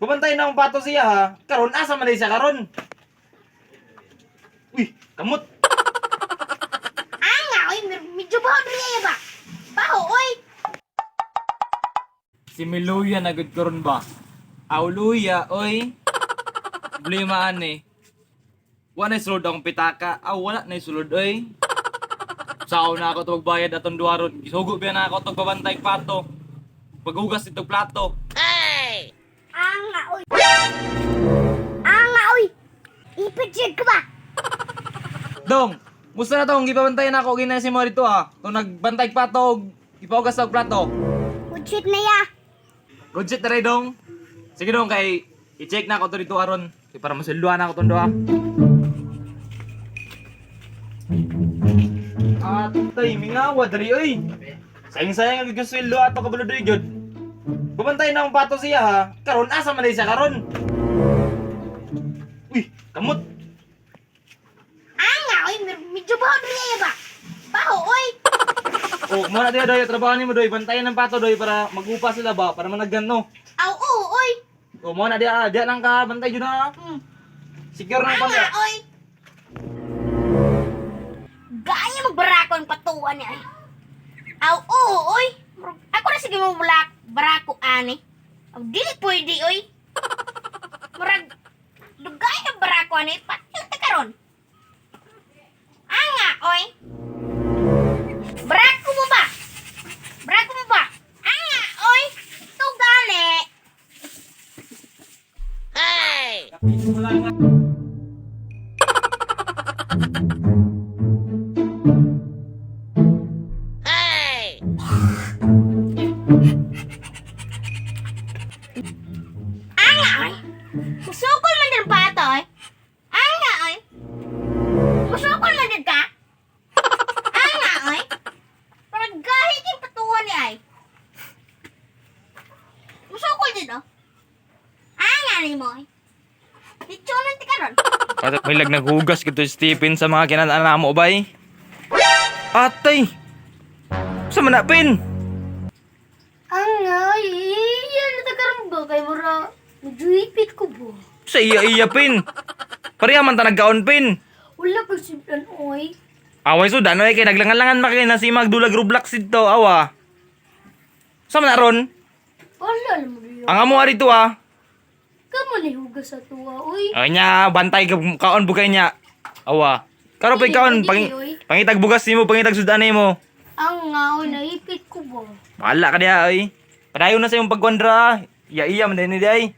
Pabantay na akong pato siya ha. Karon asa man siya karon? Uy, kamot. Anga, oy, medyo baho diri ba? Baho, oy. Si Miluya na gud karon ba? Aw luya, oy. Problema ani. Wa na sulod akong pitaka. Aw wala na sulod oy. Sao na ako tog bayad atong duha ron. Gisugo biya na ako tog pabantay pato. Paghugas itong plato. Anga, oy. Anga, oy. Ipit jud ka ba? Dong, musta na tong gipabantayan ako ginay si mo dito ha. Tong nagbantay pato og ipahugas og plato. Good shit na ya. Good shit na rin, dong. Sige dong kay i-check na ako to dito aron kay para masulduhan ako tong duha. Atay, mingawa diri oy. Sayang-sayang ang sweldo ato kabalo diri gyud. Bumantay na akong pato siya ha. Karon asa man siya karon? Uy, kamot. Anga, oy, medyo baho diri ba? Baho, oy. Oh, mo na diya doy, trabaho nimo doy, bantayan ng pato doy para magupa sila ba, para managgan no. Aw, oo, oy. Oh, mo na diya, diya lang ka, bantay jud na. Secure na Anga, pamilya. oy. Gaya magbarako ang patuan niya, ay. Aw, oo, oy. Ako na sige mo barako ani. Aw, dili pwede, oy. Murag, dugay na barako ani, patil ta karon. Anga, oy. Barako mo ba? Barako mo ba? Anga, oy. Tugani. Anga, oy. Musukol man din pato, oy. Anga, oy. Musukol man din ka. Anga, oy. Parang gahit yung patuwa ni ay. Musukol din, oh. Anga ni mo, oy. Litsunan ti karon. Patat may lag naghugas gito si Stephen sa mga kinanana mo bay. Atay. Sa manapin. Anga, iya na ta karon ba kay mura. Medyo ipit ko ba? Sa iya iya pin. Pareha man ta nagkaon pin. Wala pag simplan, oy. Away so danoy kay naglangan-langan makina si magdulag Roblox dito awa. Sa man ron? Wala alam mo rin. Ang amo dito ah. Kamo ni hugas sa tuwa, oy. Ay nya bantay ka kaon bugay niya. Awa. Karo pa kaon pangitag bugas nimo, pangitag sudan nimo. Ang nga, oy, naipit ko ba? Bahala ka diha oy. Padayon na sa imong pagkwandra. Iya iya man din ni ay.